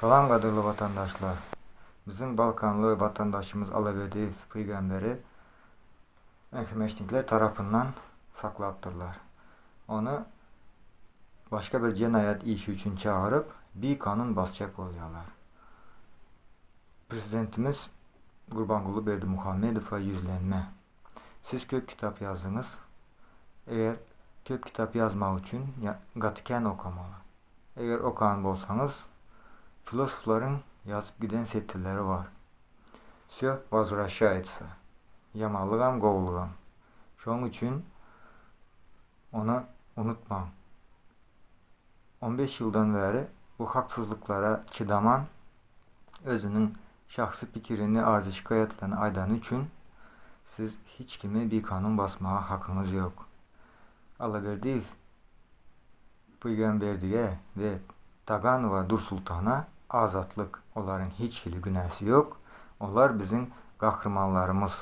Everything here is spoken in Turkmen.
Salam gadyrly watandaşlar! Biziň Balkanly watandaşymyz Allaberdiýew pygamberi enhemeşnikler tarapyndan saklapdyrlar. Ony başga bir jenaýat işi üçin çagyryp, bikanun basjak bolýarlar. Prezidentimiz Gurbanguly Berdimuhamedowa ýüzlenme. Siz köp kitap ýazdyňyz. Eger köp kitap ýazmak üçin gaty kän okamaly. Eger okan bolsaňyz, filosoflaryň ýazyp giden setirleri bar. Wsё wozwraşaýetsa. Ýamanlygam, gowulygam. Şonuň üçin ony unutmaň. On beş ýyldan bäri bu haksyzlyklara çydaman, özüniň şahsy pikirini, arzy-şikaýatlaryny aýdany üçin siz hiç kimi bikanun basmaga hakyňyz ýok. Allaberdiýew Pygamberdige we Taganowa Dursultana azatlyk, olaryň hiç hili günäsi ýok, olar biziň gahrymanlarymyz.